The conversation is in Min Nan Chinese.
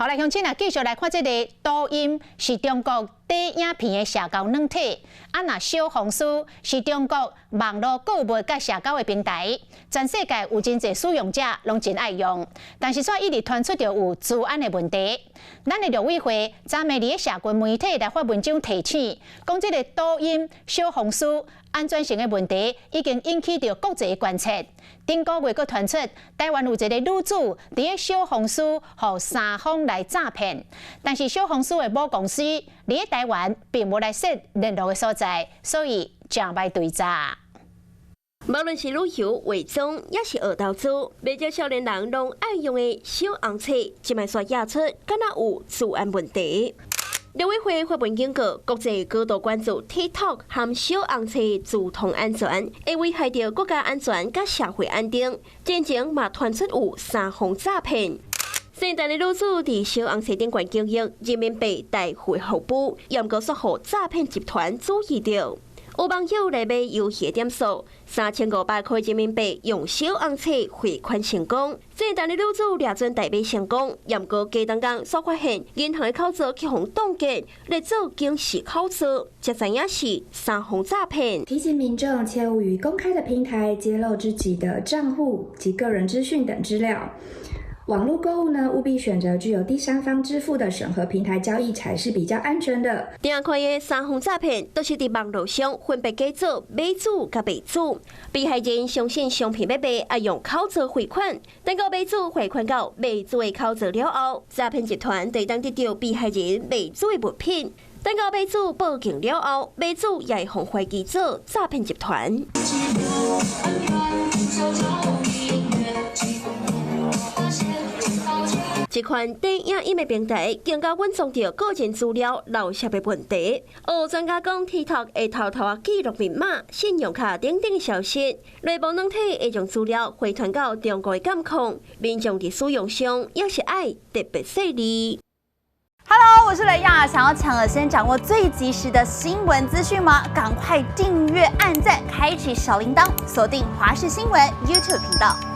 好來，鄉親啊，繼續來看這个抖音是中國短影片的社交軟體，啊，若小紅書是中國網路購物佮社交的平台，全世界有真濟使用者攏真愛用，但是煞一直傳出著有資安的問題。咱的陸委會昨暝佇咧社群媒體來發文章提醒，講這个抖音、小紅書安全性的問題已經引起著國際的關切。頂個月閣傳出台灣有一个女子佇咧小紅書予三方來詐騙，但是小紅書的母公司佇咧台灣並無來設聯絡的所在，所以誠歹追查。無論是旅遊、化妝，抑是學投資，袂少少年人攏愛用的小紅冊，這擺煞驗出敢若有資安問題。陸委會發文警告，國際高度關注 TikTok 和小紅冊資通安全，會危害著國家安全佮社會安定。進前嘛傳出有三方詐騙。姓陳的女子佇小紅冊頂懸經營人民幣代匯服務，毋過煞予詐騙集團注意著。有網友來買遊戲點數，3500塊人民幣用小紅冊匯款成功。姓陳的女子掠準代買成功，毋過隔當工煞發現銀行的口座去予凍結，來做警示口座，才知影是三方詐騙。提醒民眾切勿於公開的平台揭露自己的賬戶及個人資訊等資料。網路購物呢，務必選擇具有第三方支付的審核平台交易才是比較安全的。第二款的三方詐騙，都是佇網路上分別假做買主佮賣主，被害人相信商品欲賣，愛用口座匯款，等到買主匯款到賣主的口座了後，詐騙集團就會當得著被害人賣主的物品。等到買主報警了後，賣主也會予懷疑做詐騙集團。這款短影音的平台更加隱藏著個人資料漏洩的問題。有專家講，TikTok 會偷偷仔記錄密碼、信用卡等等的消息，內部軟體會將資料回傳到中國的監控，民眾佇使用上也是愛特別細膩。 Hello，我是雷亞，想要搶先掌握最及時的新聞資訊嗎？趕快訂閱、按讚、開啟小鈴鐺，鎖定華視新聞 YouTube 頻道。